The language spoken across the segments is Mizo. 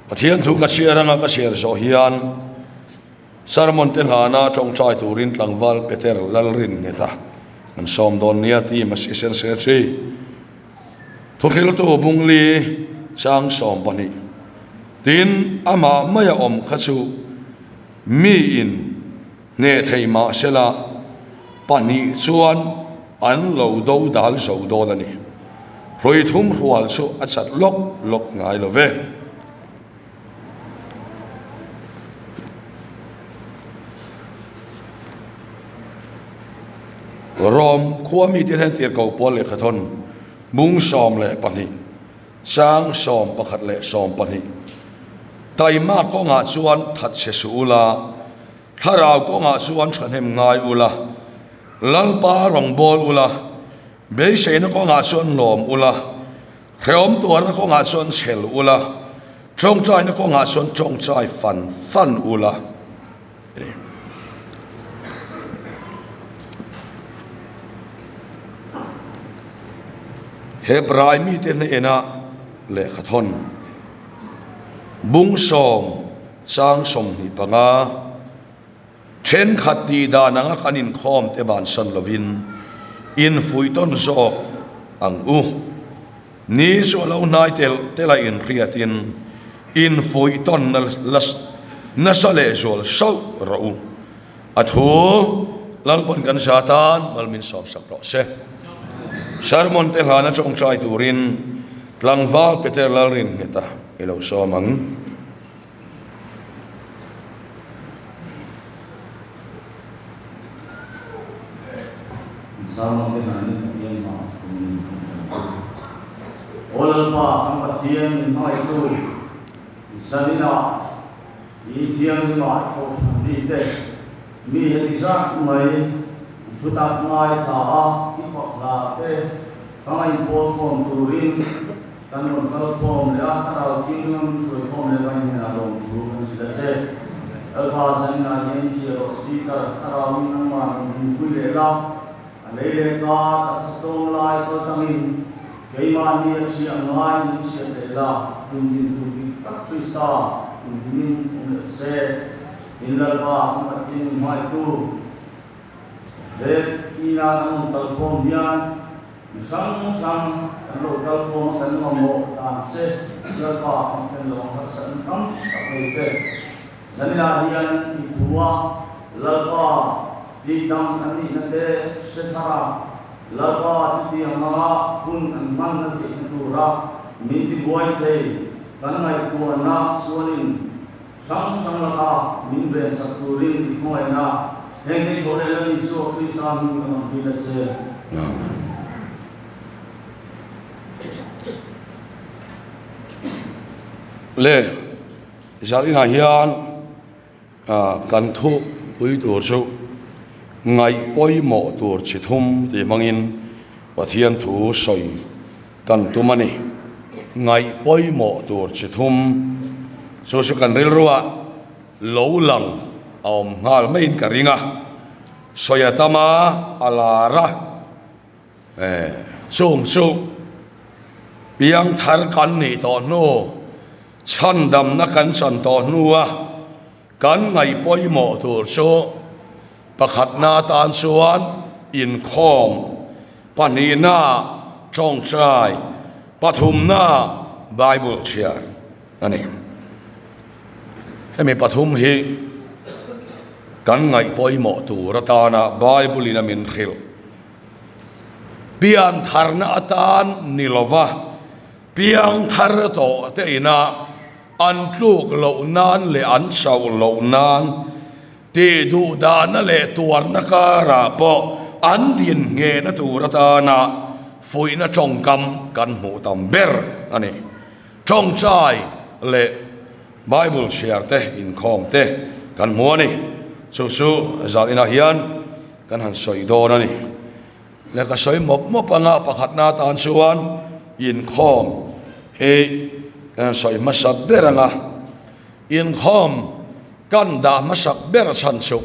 Pathian thu ka chhiar anga ka chhiar zawh hian sermon te hlana tawngtai turin tlangval Peter Lalrinngheta an sawm dawn nia team assistant secretary thuhriltu Bungli chang 20 tin amah maia awm kha chu miin hneh thei mahsela pahnih chuan an lo do dal zo dawn a ni. Hrui thum hrual chu a chat lawk lawk ngai lo ve. Rom khua mite hian tirhkoh pawl lehkhathawn bung 12 chang 11 leh 12 taima kawngah chuan thatchhe suh ula, Thlarau kawngah chuan thahnem ngai ula, Lalpa rawngbâwl ula, beiseina kawngah chuan lâwm ula, hrehawm tuarna kawngah chuan chhel ula, tawngtaina kawngah chuan tawngtai fan fan ula. Hebrai mite hnêna lehkhathawn bung sâwm Chang 25, Thenkhat tih dan anga kan inkhawm te bansan lovin infuih tawn zawk ang u. Ni chu a lo hnai telh telh a inhriatin infuih tawn nasa lehzual sauh rawh u. A thu Lalpawn kan za tan mal min sawmsak rawh se. Sermon te hlana tawngtai turin tlangval Peter Lalrinngeta i lo sawm ang. Sermon te hlanin Pathian hma tumin kan tan ang. Aw Lalpa kan Pathian min hmangaihtu zaninah I thianghlimah i thawhhran ri te, mi heti zat mai i thutak ngaithla a, i fak hla te ka ngaihpawl khawm turin kan rawn kal khawm leh a, Thlarau Thianghlim a min hruai khawm leh mai hnenah lawmthu kan hrilh a che. Lalpa zaninah hian i chhiah rawh Speaker, Thlarauin nangmah min hmuhpui leh la, a lei leh ka taksa tlawm lai kal tangin Keimahni a ṭhiah ngai min ṭhiah leh la, tundin tur dik tak Krista kumhimin awm leh se. In Lalpa kan Pathian min hmaitu he ina kan rawn kal khawm hian mi hrang hrang kan lo kal khawm a kan mamawh dan che Lalpa kan thlen lo ang harsatna tam tak nei te. Zaninah hian i thu a Lalpa tihdam an nihna te hre thar a, Lalpa chutiang hmanga hun an hmanna theihna tura min tibuai thei kan ngaihtuahna sualin hrang hrang laka min vensak turin i khawngaihna heng hei thaw leh Lal Isua Krista hming ka rawn ṭil a che. Amen. Le. Zarinah hian kan thu pui tur chu ngaih pawimawh tur chi thum tih hmangin Pathian thu sawi kan tum a ni. Ngaih pawimawh tur chi thum chu chu kan rilruah lo lang a awm nghal maiin ka ring a, sawi a tam a, a lar a. Chung chu piangthar kan nih tawh hnu, chhandamna kan chan tawh hnua kan ngaih pawimawh tur chu pakhatna atan chuan inkhawm, pahnihna tawngtai, pathumna Bible chhiar a ni. Hemi pathum hi kan ngaih pawimawh tur atana Bible-in a min hrilh. Piantharna atan ni lova piangthar tawh te ina an tluk loh nan leh an chauh loh nan tih duh dahna leh tuarna karah pawh an din nghehna tur atana fuihna tawngkam kan hmuh tam ber a ni. Tawngtai leh Bible chhiar te inkhawm te kan hmu a ni. Chu chu zaninah hian Kan han sawi dawn a ni. Le ka sawi mawp mawp anga pakhatna atan chuan inkhawm hi kan han sawi hmasa ber anga inkhawm kan dah hmasak ber chhan chu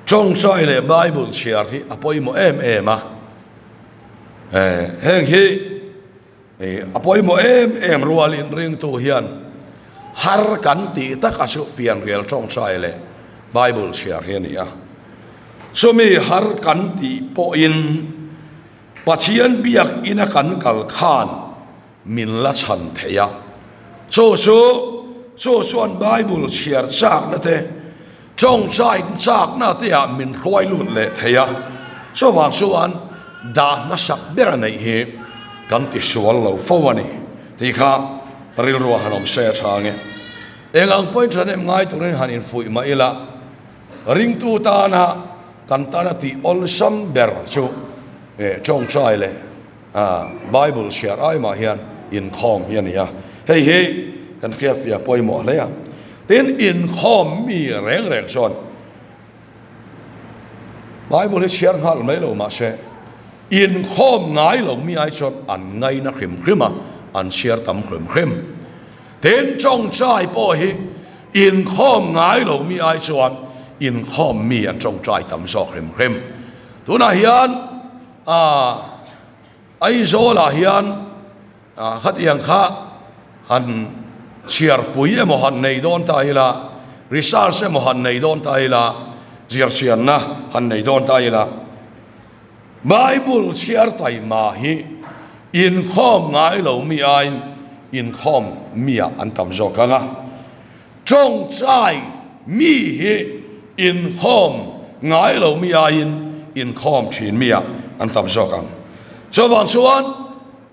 tawngtai leh Bible chhiar hi a pawimawh em em a. Heng hi a pawimawh em em rualin ringtu hian. Har kan tih taka chu fianrial tawngtai leh Bible chhiar hi a ni a. Chumi har kan tih pawhin Pathian biakina kan kal khan min la chhan thei a. Chu chu chu chuan Bible chhiar chakna te, tawngtai chakna te ah min hruai lut leh thei a. Chuvang chuan dah hmasak ber a neih hi kan tisual lo fo a ni tih kha rilru a han awm se a tha ange. Eng ang pawhin thahnem ngai turin han infuih mah ila, ringtu tana kan tana tih awlsam ber chu tawngtai leh Bible chhiar ai mah hian inkhawm hi a ni a. Hei hi kan hriatfiah pawimawh hle a. Tin, inkhawm mi reng reng chuan Bible hi chhiar nghal mai lo mah se, inkhawm ngai lo mi ai chuan an ngaina hrim hrim a, an chhiar tam hrim hrim. Tin, tawngtai pawh hi inkhawm ngai lo mi ai chuan inkhawm mi an tawngtai tam zawk hrim hrim. Tunah hian Aizawlah hian khatiang kha han chhiarpui emaw han nei dawn ta ila, research emaw han nei dawn ta ila, zirchianna han nei dawn ta ila, Bible chhiar taima hi inkhawm ngai lo mi aiin inkhawm miah an tam zawk ang a. Tawngtai mi hi inkhawm ngai lo mi aiin inkhawm thin miah an tam zawk ang. Chuvang chuan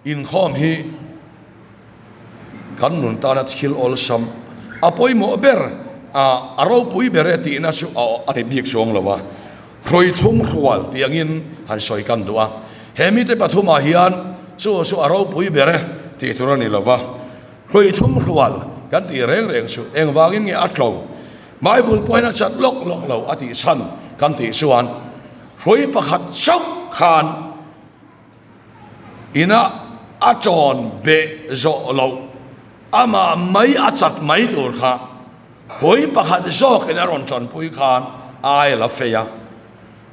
inkhawm hi kan nun tana thil awlsam a pawimawh ber a, a ropui ber e tihna chu a ni bik chuang lo a. Hrui thum hrual tih angin han sawi kan duh a, he mite pathumah hian chu chu a ropui ber e tih tur a ni lo va. Hrui thum hrual kan tih reng reng chu engvangin nge a tlo? Bible pawhin a chat lawk lawk lo a tih chhan kan tih chuan hrui pakhat chauh khan ina a tawn beh zawh loh amah mai a chat mai tur kha hrui pakhat zawkin a rawn tanpui khan ai a la fei a,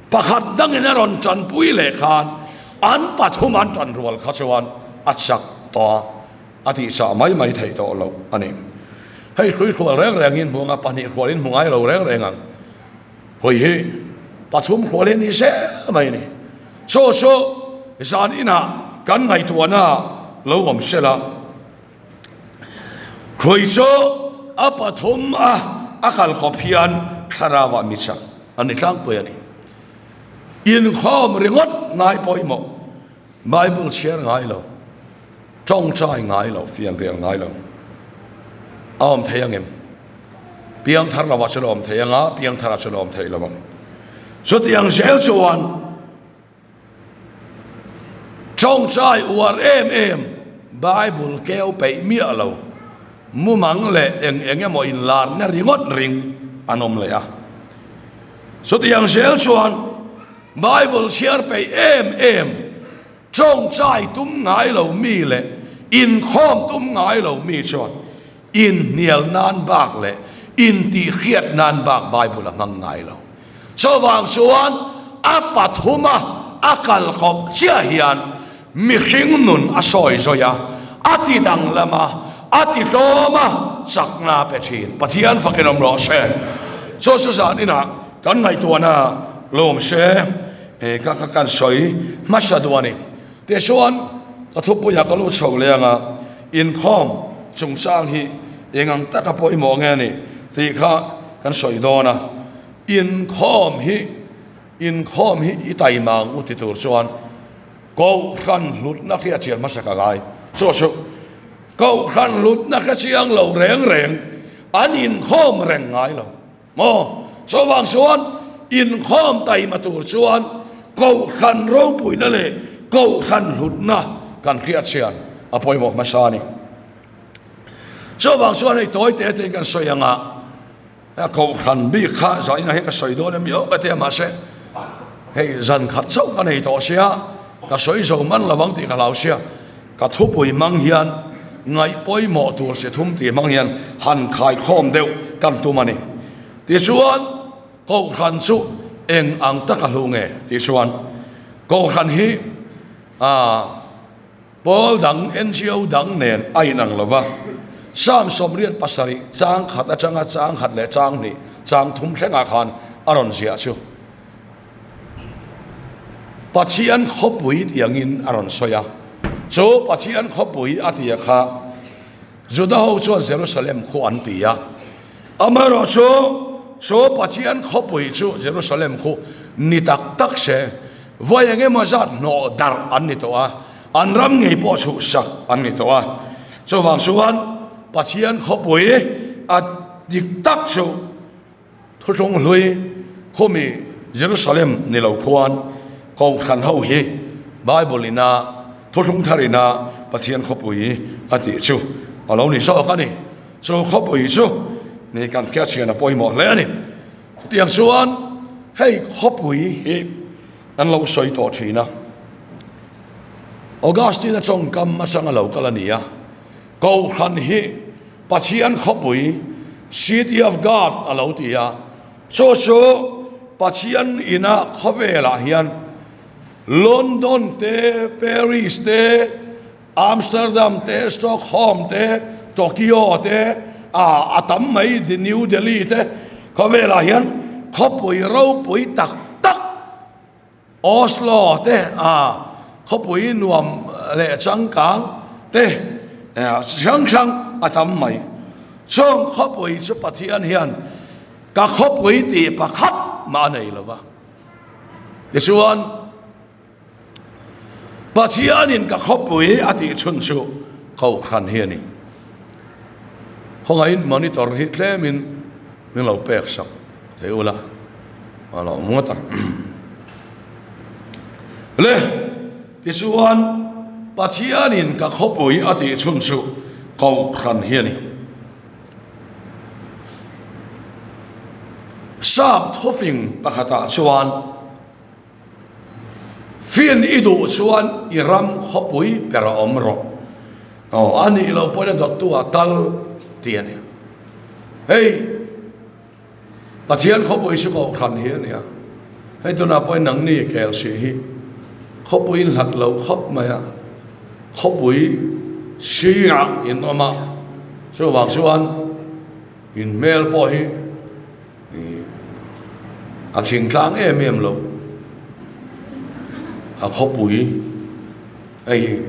pakhat dangin a rawn tanpui leh khan an pathum an tan rual kha chuan a chak tawh a. A tihsah mai mai theih tawh loh a ni. Hei hrui hrual reng rengin hmu anga pahnih hrualin hmu ngai lo reng reng ang. Hawi hi pathum hrualin ni zel mai a ni. Chaw chu zan inah kan ngaihtuahna lo awm sela. Hrui chu a pathum a a kal kawp hian thlarauah mi chak a ni tlangpui a ni. Inkhawm ringawt ngai pawimawh. Bible chhiar ngai lo, tawngtai ngai lo, fianrial ngai lo a awm thei ang em? Piangthar lovah chuan a awm thei ang a, piangtharah chuan a awm thei lo ang. Chutiang zel chuan tawngtai uar em em, Bible keu peih miah lo, mumang leh eng eng emaw inlarna ringawt ring an awm leh a. Chutiang zel chuan Bible chhiar peih em em, tawngtai tum ngai lo mi leh inkhawm tum ngai lo mi chuan inhnial nan bak leh intihhriat nan bak Bible a hmang ngai lo. Chuvang chuan a pathuma a kal kawp chiah hian mihring nun a sawi zawi a, a ti danglam a, a ti tlawm a, chakna a pe thin. Pathian fakin awm rawh se. Chu chu zan inah Kan ngaihtuahna lo awm se, ka ka kan sawi hmasa duh a ni. Tichuan, ka thupuiah ka lu chho leh ang a, inkhawm chungchang hi eng ang taka pawimawh nge ni tih kha kan sawi dawn a. Inkhawm hi, inkhawm hi i taima ang u ti tur chuan Kohhran hlutna khi a chian hmasa ka ngai. Chu chu Kohhran hlutna kha chiang lo reng reng an inkhawm reng ngai lo. Maw? Chuvang chuan inkhawm taima tur chuan Kohhran ropuina leh Kohhran hlutna kan hriat chian a pawimawh hmasa a ni. Chuvang chuan hei tawi te tein kan sawi ang a, Kohhran bik kha zainah hian ka sawi dawn em miau ka ti a, mahse hei zan khat chauh ka nei tawh sia, ka sawi zo man lo ang tih ka hlau sia, ka thupui hmang hian ngaih pawimawh tur si thum tih hmang hian han khaikhawm deuh kan tum a ni. Tichuan, Kohhran chu eng ang taka hlu nge? Tichuan, Kohhran hi Pawl dang, NGO dang nen a inang lo va. Psalm 87 chang khat atanga chang khat leh chang hnih, chang thum thlengah khan a rawn ziah chu. Pathian khawpui tih angin a rawn sawi a. Chu Pathian khawpui a tih kha Juda ho chuan Jerusalem khu an ti a. Amaherawhchu, chu Pathian khawpui chu Jerusalem khu ni tak tak se, vawi eng emaw zat hnawh darh an ni tawh a, an ram ngei pawh chhuhsak an ni tawh a. Chuvang chuan Pathian khawpui a dik tak chu Thuthlung hlui khumi Jerusalem ni lo khuan Kohhran ho hi Bible ina Thuthlung thar ina Pathian khawpui a tih chu a lo ni zawk a ni. Chu khawpui chu ni kan hriat chhian a pawimawh hle a ni. Chutiang chuan hei khawpui hi an lo sawi tawh thin a. Augustine-a tawngkam atanga lo kal a ni a, Kohhran hi Pathian khawpui, City of God, a lo ti a, chu chu Pathian ina khawvelah hian London te, Paris te, Amsterdam te, Stockholm te, Tokyo te, a a tam mai New Delhi te khawvelah hian khawpui ropui tak tak Oslo te a khawpui nuam leh changkang te hrang hrang a tam mai. Chung khawpui chu Pathian hian ka khawpui tih pakhat mah a nei lo va. Tichuan Pathianin ka khawpui a tih chhun chu Kohhran hi a ni. Khawngaihin monitor hi tlemin min lo pek sak thei ula a lo ngawt ang. Le, tichuan Pathianin ka khawpui a tih chhun chu Kohhran hi a ni. Sap thawfing pakhatah chuan Fin i duh chuan i ram khawpui ber a awm rawh. Aw, a nih loh pawhin a dawttu ah tal tih a nia. Hei, Pathian khawpui chu Kohhran hi a nia. Hei tunah pawhin nangni kel si hi khawpui in hlat lo khawp mai a, khawpui sirah in awm a, chuvang chuan in hmel pawh hi A thingtlang em em lo, a khawpui hei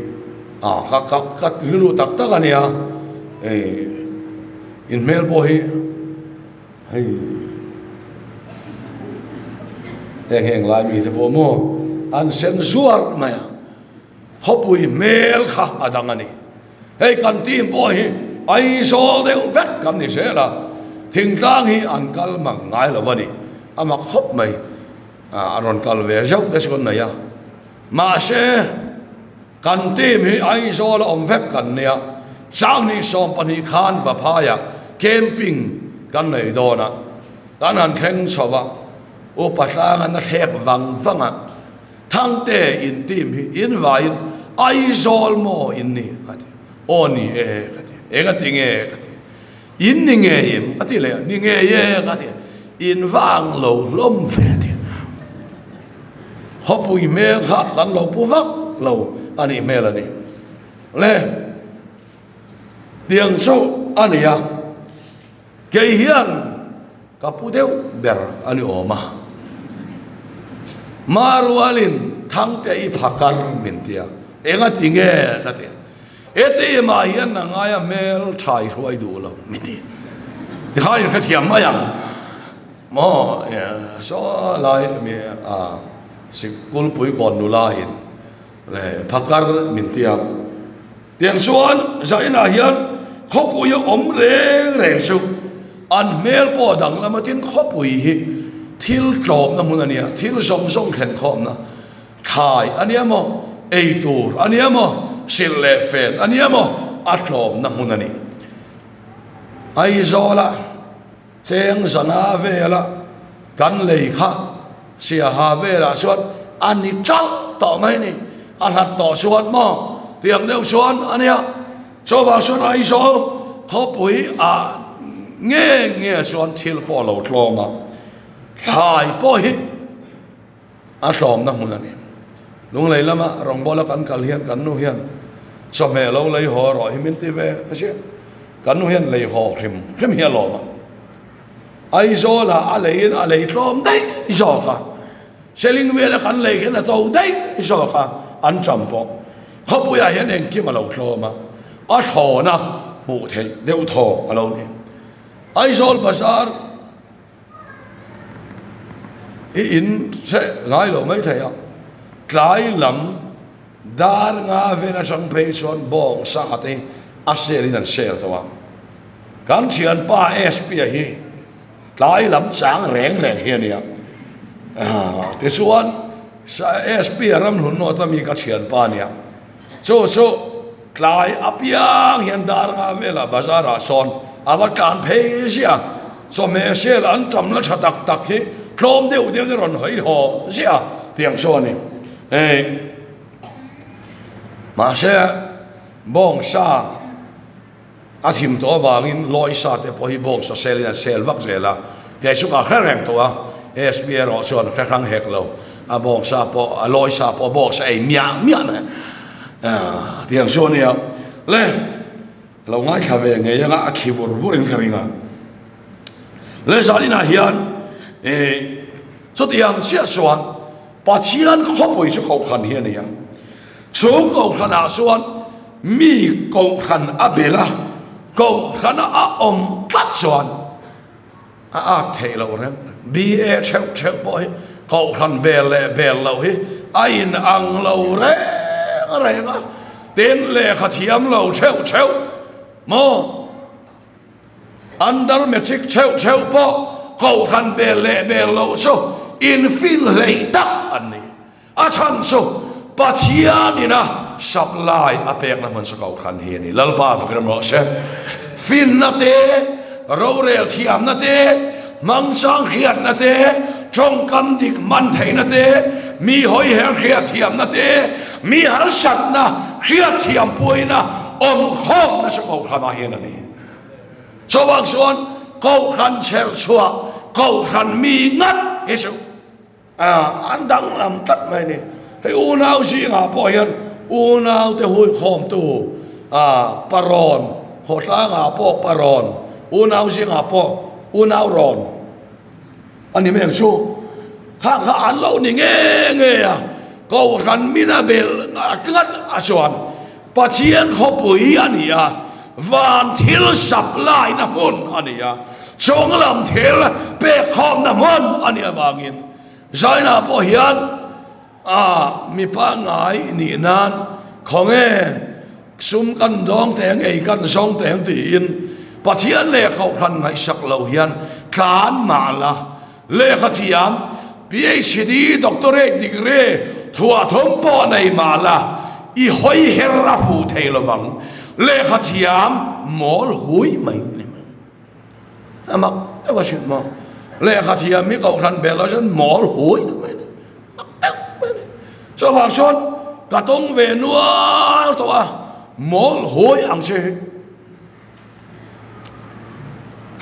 ah ka ka ka rilru tak tak a nia hei in hmel pawh hi hei heng heng lai mi te pawh maw an sen zuar mai a khawpui hmel kha a dang a ni. Hei kan team pawh hi Aizawl deuh vek kan ni zel a, thingtlang hi an kal mang ngai lo a ni. A mak khawp mai, a rawn kal ve zauh te chu an nei a. Mahse, kan team hi Aizawl a awm vek kan nia, Changhnih 12 khan Vaphaiah camping kan nei dawn a, kan han thleng chho a, Upa tlang an a thlek vang vang a, Thangte in team hi in vaiin Aizawl maw in ni? a ti. Aw ni e ka ti. Eng a ti nge ka ti. In ni ngei em? a ti leh a. Ni ngei e ka ti. In vang lo hlawm ve a ti. Khawpui hmel kha kan lo pu vak lo a nih hmel a ni. Le tiang chu a ni a. Kei hian ka pu deuh ber a ni awm a, Marualin Thangte i phakar min ti a, eng a ti nge ka ti a, heti mah hian na ngaia hmel tha i hruai duh lo min ti, tikhan in hrethiam mai ang maw, saw lai mi a sikulpui kawn nula in phakar min ti a. Tiang chuan Zainah hian khawpui a awm reng reng chu an hmel pawh a danglam a, tin khawpui hi thil tlawmna hmun a nia, thil zawng zawng thlen khawmna thlai a nia maw, ei tur a nia maw, silh leh fen a nia maw, a tlawmna hmun a ni. Aizawla cheng zanga vela kan lei kha Siaha velah chuan a ni ṭalh tawh mai ni, a hlat tawh chuan maw tiang deuh chuan a nia. Chuvang chuan Aizawl khawpui ah nge nge chuan thil pawh a lo tlawm a, thlai pawh hi a tlawmna hmun a ni. Lunglei lama rawngbawla kan kal hian kan nu hian chawhmeh lo lei haw rawh hi min ti ve a sia. Kan nu hian lei haw hrim hrim hi a lawm a. Aizawlah a leiin a lei tlawm daih zawk a, Seling vela kan lei hian a to daih zawk a, an cham pawh. Khawpuiah hian engkim a lo tlawm a, a thlawna hmuh theih deuh thaw a lo ni. Aizawl bazar i in hre ngai lo mai thei a, tlai lam dar nga vel atang phei chuan bawng sa te hi a sel in an sel tawh a. Kan thianpa SP-a hi tlai lam chang reng reng hi a nia. Tichuan SP-a ramhlun nawt ami ka thianpa a nia. Chu chu tlai apiang hian dar nga velah bazar ah sawn a va tlan phei ziah a, chawhmeh sel an tam la tha tak tak hi tlawm deuh deuh in a rawn hawi haw ziah a tiang chu a ni. Hei mahse bawngsa a thim tawh avangin lawisa te pawh hi bawngsa sel in an sel vak zel a, kei chu ka hre reng tawh a, SP erawh chuan hre hrang hek lo, a bawngsa pawh a lawisa pawh bawngsa ei miah miah mai tiang chu a nia le lo ngaithla ve ngei anga a khi vur vur in ka ring a, le zaninah hian ih chutiang chiah chuan Pathian khawpui chu kohhran hi a ni a, chu kohhranah chuan mi kohhran a bel a, kohhrana a awm tlat chuan a at theih loh reng reng. BA theuh theuh pawh hi kohhran bel leh bel loh hi a inang lo reng reng a, tin lehkha thiam lo theuh theuh maw? Under matric theuh theuh pawh kohhran bel leh bel loh chu infil hleih tak an ni. A chhan chu Pathianin a supply a pekna hmun chu kohhran hi a ni. Lalpa fakin rawh se. Finna te, rorel thiamna te, hmangchang hriatna te, tawngkam dik hman theihna te, mi hawiher hriatthiamna te, mi harsatna hriatthiampuina awmkhawmna chu kohhranah hian a ni. Chuvang chuan Kohhran chherchhuah, Kohhran mi ngat hi chu an danglam tlat mai a ni. Hei unau zingah pawh hian unaute huikhawmtu parawn, khawtlangah pawh parawn, unau zingah pawh unau rawn a ni mai ang chu. Kha kha an lo ni nge nge a, Kohhran mina bel ngat a chuan Pathian khawpui a ni a, van thil supply na hmun a ni a, chunglam thil pek khawmna hmun a nih avangin Zaina pawh hian a mi pangngai nih nan khawnge sum kan dawng teh ang, ei kan zawng teh ang tiin Pathian leh Kohhran ngaihsak lo hian tlan mah la Lehkha thiam, PhD, Doctorate degree thuah thum pawh nei mah la, i hawi her a fuh thei lo vang. Lehkha thiam mawl hui mai ni mai. A mak deuh a hrilh maw? Lehkha thiam hi kohhran bel ah chuan mawl hui mai ni. Mak deuh mai ni. Chuvang chuan ka tawng ve nual tawh a, mawl hui ang che hi.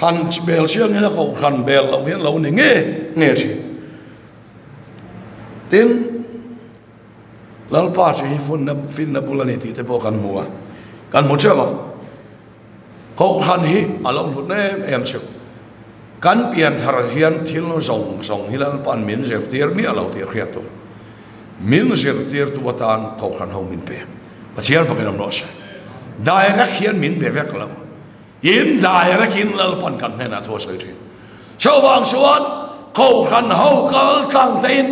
Han bel chiang hian a kohhran bel loh hian lo ni nge nge thin. Tin, Lalpa chu hi funna finna bul a ni tih te pawh kan hmu a, kan hmu teuh a. Kohhran hi a lo hlut em em chu. Kan pian thar hian thil zawng zawng hi Lalpa'n min zirtir miah lo tih a hriat tur. Min zirtirtu atan kohhran ho min pe. Pathian fakin awm rawh se. Direct hian min be vek lo. Indirect in Lalpan kan hnenah thu a sawi thin. Chuvang chuan kohhran ho kal tlang tein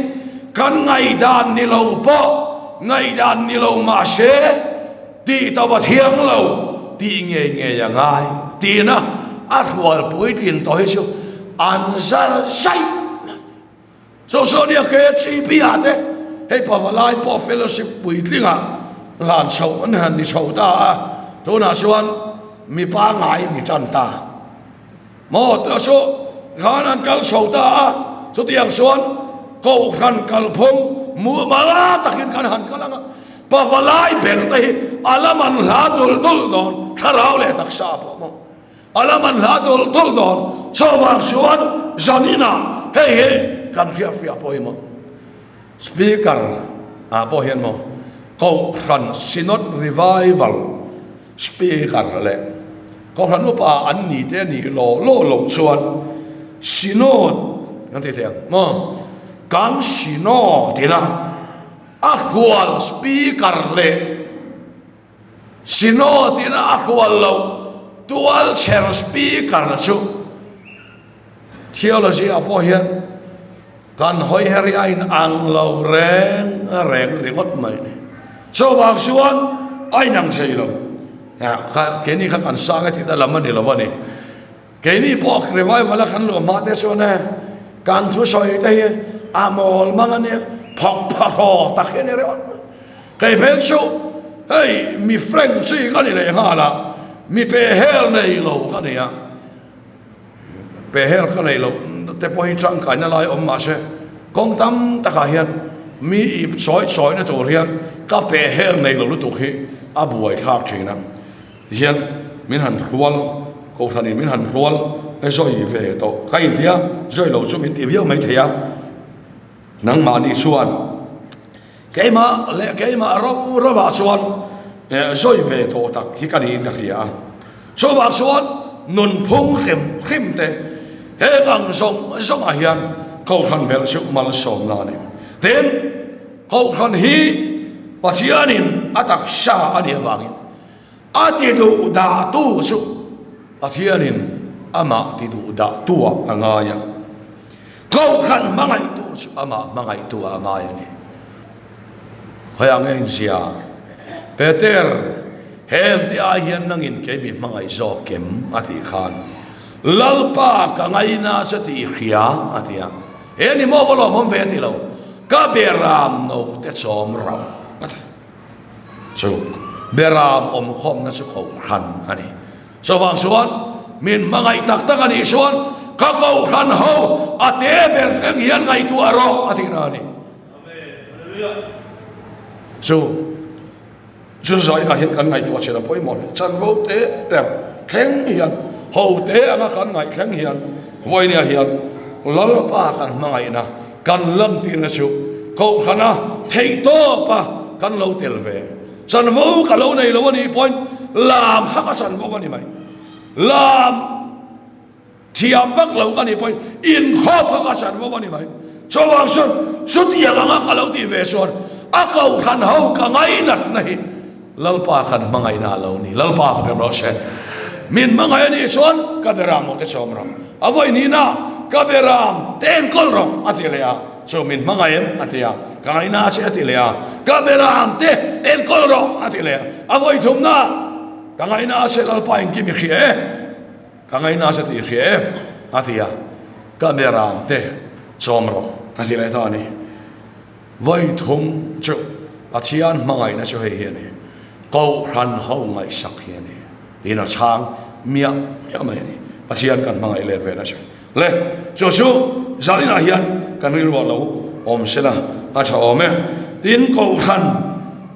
kan ngaihdan ni lo pawh ngaihdan ni lo mahse tih tawh a thiang lo tih ngei ngei a ngai tina a hrual puitlin tawh hi chu an zar zaih mai. Chu chu nia KHEP ah te hei pavalai pawh fellowship puitling ah hlan chhoh an han ni chho ta a, tunah chuan mi pangngai ni tan ta maw tuna chu khan an kal chho ta a, chutiang chuan kohhran kalphung mumal takin kan han kal ang a, pavalai ber te hi a la man hla dul dul dawn thlarau leh taksa pawh maw. A la man hla dul dul dawn. Chuvang chuan zaninah hei hi kan hriatfiah pawimawh. Speaker ah pawh hian maw Kohhran Synod Revival Speaker leh. Kohhran upa an ni te nih law law loh chuan Synod kan ti thei ang maw? Kan Synod ina a hual Speaker leh Synod ina a hual loh tualchher Speaker chu Theology ah pawh hian kan hawi her hi a in ang lo reng reng ringawt mai a ni. Chuvang chuan a in ang thei lo. Keini kha kan sang e tihna lam a ni lo a ni. Keini pawh revival a kan luah hma te chuan e kan thusawi te hi a mawl mang a nia, phawk phahraw tak hi a ni ringawt mai. Kei hmel chu hei mi frank chi ka ni leh nghal a, mi pehhel nei lo ka ni a. Pehhel ka nei loh te pawh hi tangkaina lai awm mahse kawng tam takah hian mi ip chawi chawina tur hian ka pehhel nei lo lutuk hi a buaithlak thin a. Tihian min han hrual, kohhranin min han hrual zawi ve tawh ka intia, zawi lo chu min ti viau mai thei a, nangmahni chuan keimah leh keimah ro rovah chuan zawi ve tawh tak hi ka niin ka hria a. Chuvang chuan nunphung hrim hrim te heng ang zawng zawngah hian Kohhran belh chu malsawmna a ni. Tin, Kohhran hi Pathianin a taksa a nih avangin a ti duh dahtu chu Pathianin amah ti duh dahtuah a ngai a. Kohhran hmangaihtu chu amah hmangaihtuah a ngai a ni. Khawiah nge inzia? Peter, heng te ai hian nangin kei mi hmangaih zawk kem? a tih khan, Lalpa ka ngaina che tih i hria, a ti a. He ni maw va lawmawm ve a ti lo, ka beram no te chawm rauh, a ti. Chu beram awmkhawmna chu kohhran a ni. Chuvang chuan min hmangaih tak tak a nih chuan ka kohhran ho a te ber thleng hian ngaihtuah rawh, a tihna a ni. Chu chu zainah hian kan ngaihtuah chin a pawimawh hle. Chanvo te ber thleng hian, ho te anga kan ngaih thleng hian vawinia hian Lalpa kan hmangaihna kan lantirna chu Kohhrana theihtawpa kan lo tel ve. Chanvo ka lo nei lo a nih pawhin lam hak a chanvo a ni mai. Lam Thiam vak lo ka nih pawhin inkhawm kha ka chan vawm a ni mai. Chuvang chuan chutiang anga ka lo tih ve chuan a kohhran ho ka ngainatna hi Lalpa kan hmangaihna a lo ni. Lalpa fak em rawh se. Min hmangaih a nih chuan ka beram awm te chawm rawh. A vawi hnihna ka beram te enkawl rawh a ti leh a. Chu min hmangaih em a ti a. Ka ngaihna a che a ti leh a. Ka beram te enkawl rawh a ti leh a. A vawi thumna ka ngaihna a che Lalpa engkim i hria e. Ka ngaina che tih hria em? a ti a, Ka beram te chawm rawh a ti leh ta a ni. Vawi thum chu Pathian hmangaihna chu hei hi a ni, Kohhran ho ngaihsak hi a ni tiin a chhang miah miah mai a ni. Pathian kan hmangaih let ve na chu le chu chu zaninah hian kan rilruah lo awm se la a tha awm e. Tin, Kohhran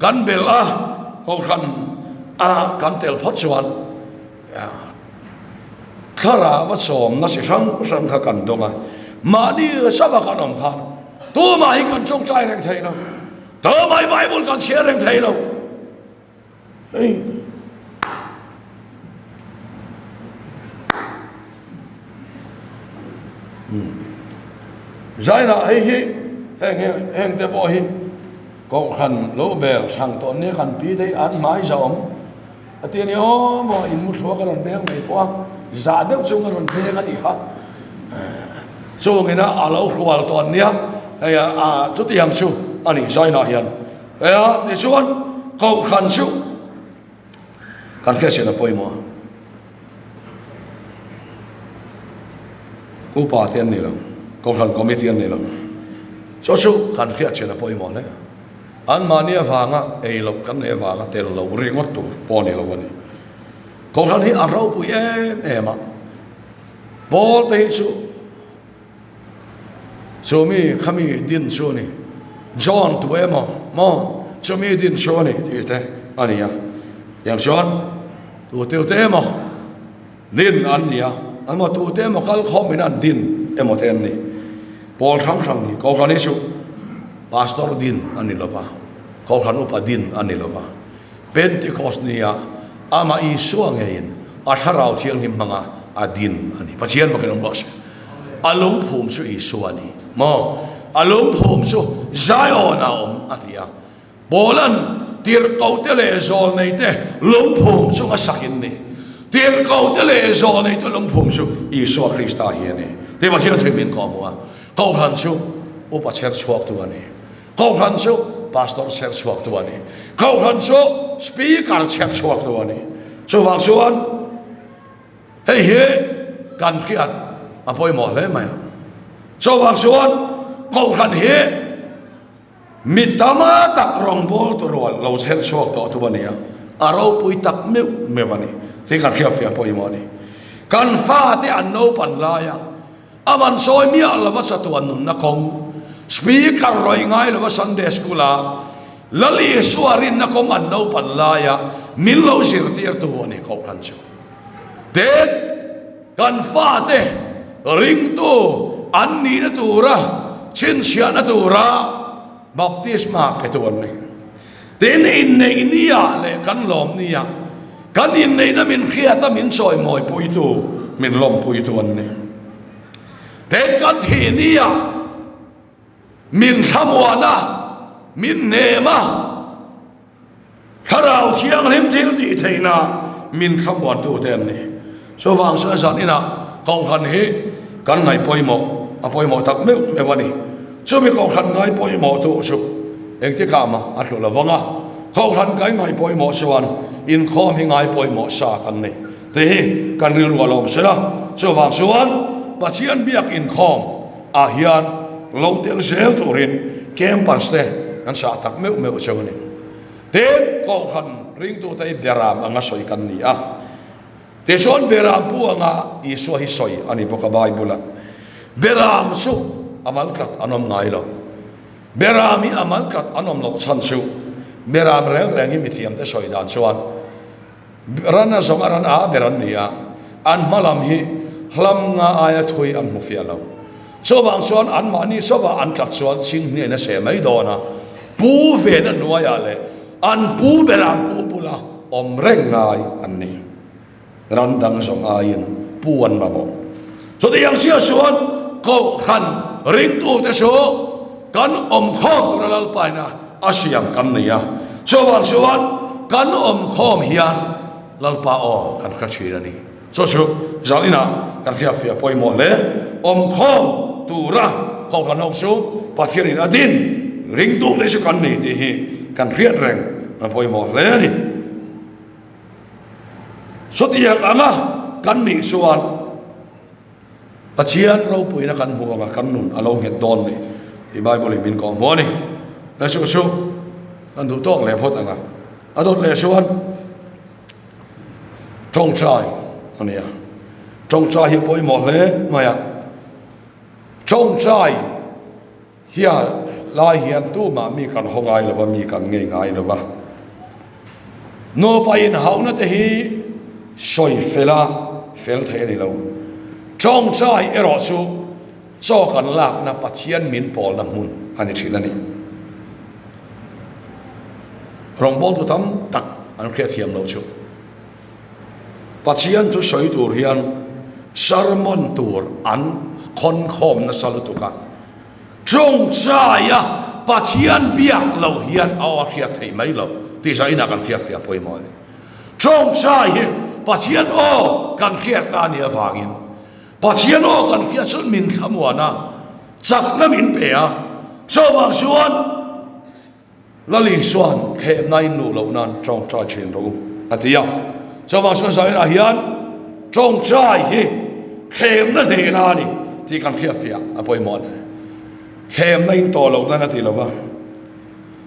kan belh a, Kohhran a kan tel phawt chuan Thlarau a sawmna chi hrang hrang kha kan dawng a, mahni sava kan awm khan tumah hi kan tawngtai reng thei lo, tumah hi Bible kan chhiar reng thei lo. Hei Zainah hei hi heng heng te pawh hi Kohhran lo bel chhang tawh nia kan pi te hi an hmai zah awm. A ti a ni aw maw in mu thluak a rawn beng mai pawh a, zah deuh chung a rawn beng a nih kha. Chungin a a lo hrual tawh an nia, hei a a chutiang chu a nih zainah hian. Hei a tichuan Kohhran chu kan hriatchhiat a pawimawh a. Upa te an ni lo, Kohhran Committee an ni lo. Chu chu kan hriatchhiat a pawimawh hle a. Anmahni avanga ei loh kan neih avanga tel lo ringawt tur pawh a ni lo a ni. Kohhran hi a ropui em em a, Paul te hi chu chumi khami din chu a ni, John tu emaw maw chumi din chu a ni tih te a ni a. Tiang chuan tu teu te emaw din an ni a, an maw tu te emaw kal khawm in an din emaw te an ni. Pawl hrang hrang hi Kohhran hi chu Pastor din a ni lova, Kohhran upa din a ni lova. Pentecost nia amah Isua ngeiin A Thlarau Thianghlim hmanga a din a ni. Pathian fakin awm rawh se. A lungphum chu Isua a ni maw? A lungphum chu Zion ah a awm a ti a. Paula'n tirhkohte leh zawlneite lungphum chu a sak in ni. Tirhkohte leh zawlneite lungphum chu Isua Krista hi a ni. Tih Pathian thil min kawhhmuh a, Kohhran chu upa chher chhuaktu a ni. Kohhran chu Pastor chher chhuaktu a ni. Kohhran chu Speaker chher chhuaktu a ni. Chuvang chuan hei hi kan hriat a pawimawh hle mai a. Chuvang chuan Kohhran hi Mi tama tak rawngbâwl tu rual lo chher chhuak tawh tu a ni a, a ropui tak meuh meuh a ni. Thil kan hriatfiah pawimawh a ni. Kan fate an naupan laia a man sawi miah lova chatuan nunna kawng, speaker rawih ngai lova Sunday School-a Lal Isua rinna kawng an naupan laia min lo zirtirtu a ni Kohhran chu. Tin, kan fate ringtu an nihna tura chhinchhiahna tura baptisma pe tu an ni. Tin, inneih nia leh kan lawm nia kan inneihna min hriata min chawimawipuitu, min lawmpuitu an ni. Tin, kan thih nia min thlamuan a, min hnem a, Thlarau Thianghlim thil tih theihna min thlamuantute an ni. Chuvang chuan zan inah Kohhran hi kan ngaih pawimawh a pawimawh tak meuh meuh a ni. Chumi Kohhran ngai pawimawh tu chu engtikah mah a tlu lo vang a, Kohhran kan ngaih pawimawh chuan inkhawm hi ngai pawimawh sa kan ni tih hi kan rilru a lawm sela. Chuvang chuan Pathian biak inkhawm ah hian lo tel zel turin campus te kan sah tak meuh meuh cheu a ni. Tin, Kohhran ringtute hi Beram anga sawi kan ni a. Tichuan Beram pu anga Isua hi sawi a ni bawk a Bible-ah. Beram chu a mal tlat an awm ngai lo. Beram hi a mal tlat an awm loh chhan chu Beram reng reng hi mithiamte sawi dan chuan Ran a zawng a ran a ber an ni a, an hma lam hi hlam nga aia thui an hmu fiah lo. Chuvang chuan anmahni chauha an tlat chuan chhinghniain a seh mai dawn a, pu vena hnuaiah leh an pu bera an pu bula awm reng ngai an ni. Ran dang zawng aiin pu an mamawh. Chutiang chiah chuan Kohhran ringtute chu kan awm khawm tura Lalpaina a siam kan nei a, chuvang chuan kan awm khawm hian Lalpa aw kan hre thin a ni. Chu chu zan inah kan hriatfiah pawimawh hle. Awm khawm tura Kohhran ho chu Pathianin a din ringtu te chu kan ni tih hi kan hriat reng a pawimawh hle a ni. Chutiang anga kan nih chuan Pathian ropuina kan hmu anga kan nun a lo nghet dawn ni tih Bible in min kawh hmu a ni. Hei chu chu kan duh tawk leh phawt anga a dawt leh chuan tawngtai a ni a. Tawngtai hi a pawimawh hle mai a. Tawngtai Hian lai hian tumah mi kan haw ngai lo va, mi kan ngei ngai lo va. Nupa inhauhna te hi sawi fel a, fel thei a ni lo. Tawngtai erawh chu chaw kan lakna Pathian min pawlna hmun a ni thin a ni. Rawngbawltu tam tak an hriatthiam loh chu. Pathian thu sawi tur hian sermon tur an khawn khawm nasa lutuk a, tawngtaia Pathian biak lo hian a aw a hriat theih mai lo tih zainah kan hriat fiah pawimawh a ni. Tawngtai hi Pathian aw kan hriatna a nih avangin Pathian aw kan hriat chuan min thlamuan a, chakna min pe a, chuvang chuan Lal Isua'n thlemna in luh loh nan tawngtai thin rawh u, a ti a. Chuvang chuan Zainah hian tawngtai hi thlemna hnehna a ni tih kan hriatfiah a pawimawh a ni. Thlemna in tawh loh nan a ti lo va,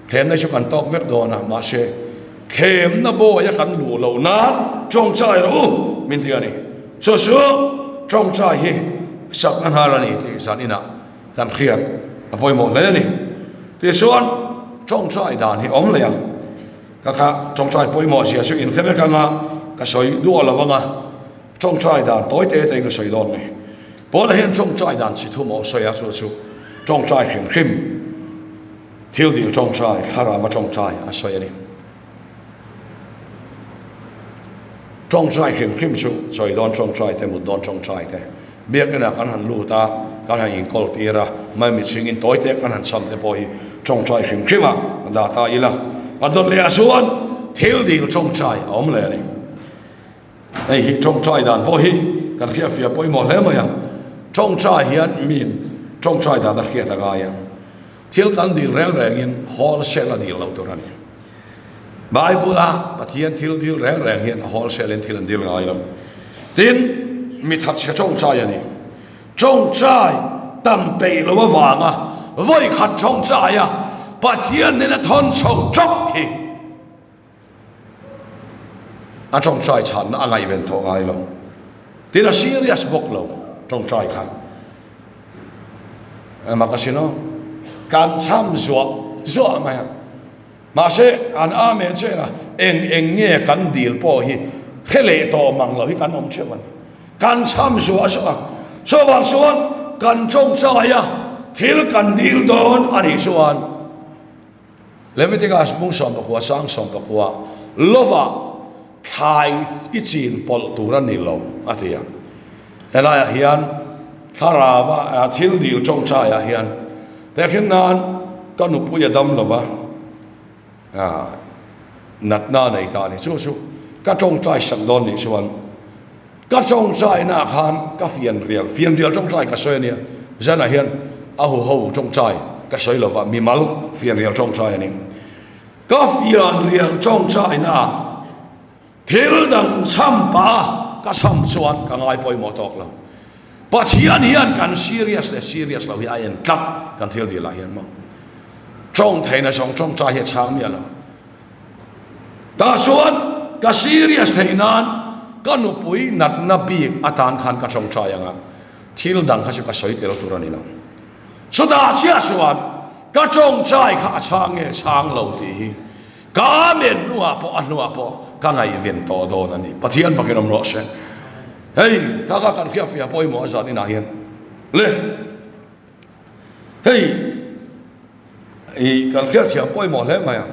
thlemna hi chu kan tawk vek dawn a, mahse thlemna bawi a kan luh loh nan tawngtai rawh u min ti a ni. Chu chu tawngtai hi chakna nghal a ni tih zaninah Kan hriat a pawimawh hle a ni. Tichuan, tawngtai dan hi awm leh a, ka kha tawngtai pawimawh zia chu inhre vek anga ka sawi duah lo anga tawngtai dan tawi te te in ka sawi dawn ni. Paula hian tawngtai dan chi thum aw sawi a, chu chu tawngtai hrim hrim, thil dil tawngtai, thlarau a tawngtai a sawi a ni. Tawngtai hrim hrim chu chawi dawn tawngtai te, mut dawn tawngtai te, biakinah kan han lut a, kan han inkawl tir a, maimichhingin tawi te kan han cham te pawh hi tawngtai hrim hrim a dah ta ila. A dawt leh ah chuan thil dil tawngtai a awm leh a ni. Hei hi tawngtai dan pawh hi kan hriatfiah pawimawh hle mai a, tawngtai hian min tawngtai dan a hriat a ngai a, thil kan dil reng rengin wholesale a dil loh tur a ni. Bible a Pathian thil dil reng reng hian a wholesale in thil an dil ngai lo. Tin, mi thatchhe tawngtai a ni. Tawngtai tam peih lo avanga vawi khat tawngtai a Pathian nena thawn chho tawk hi a tawngtai chhanna a ngaihven tawh ngai lo. Tin, a serious bawk lo tawngtai kha. Mak a sin aw. Kan cham zuah zuah mai a. Mahse, an Amen chen a, eng eng nge kan dil pawh hi hre leh tawh mang lo hi kan awm theuh a ni. Kan cham zuah zuah a. Chuvang chuan kan tawngtai a, thil kan dil dawn a nih chuan Leviticus bung 19 sang 19 lovah thlai i chin pawlh tur a ni lo a ti a. Helaiah hian thlarava thil dil tawngtaiah hian tehkhin nan ka nupui a dam lova natna a nei ta a ni. Chu chu ka tawngtai sak dawn nih chuan ka tawngtainaah khan ka fianrial, fianrial tawngtai ka sawi a nia, zanah hian a huho tawngtai ka sawi lova mimal fianrial tawngtai a ni. Ka fianrial tawngtainaah Thil dang chham pah a ka chham chuan ka ngai pawimawh tawk lo. Pathian hian kan serious leh serious lo hi a en tlat kan thil dil ah hian maw. Tawng theihna zawng tawngtai hi a chhang miah lo. Tah chuan ka serious theih nan ka nupui natna bik atan khan ka tawngtai ang a, thil dang kha chu ka sawi tel tur a ni lo. Chutah chiah chuan ka tawngtai kha a chhang nge chhang lo tih hi Ka amen hnuah pawh a hnuah pawh ka ngaihven tawh dawn a ni. Pathian fakin awm rawh se. Hei kha kha kan hriatfiah pawimawh a zan inah hian le hei i kan hriatthiam pawimawh hle mai ang.